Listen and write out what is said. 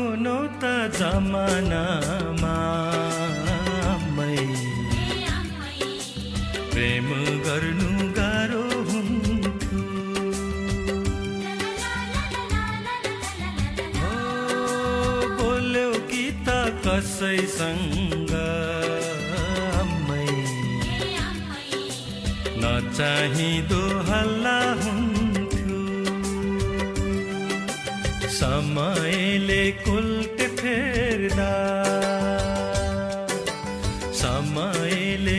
हुनु त जमानामा प्रेम गर्नु गाह्रो हुन्थ्यो। हो बोल्यो कि त कसैसँग नचाहिँदो हल्ला हुन्थ्यो। समयले उल्टे फेर्दा समयले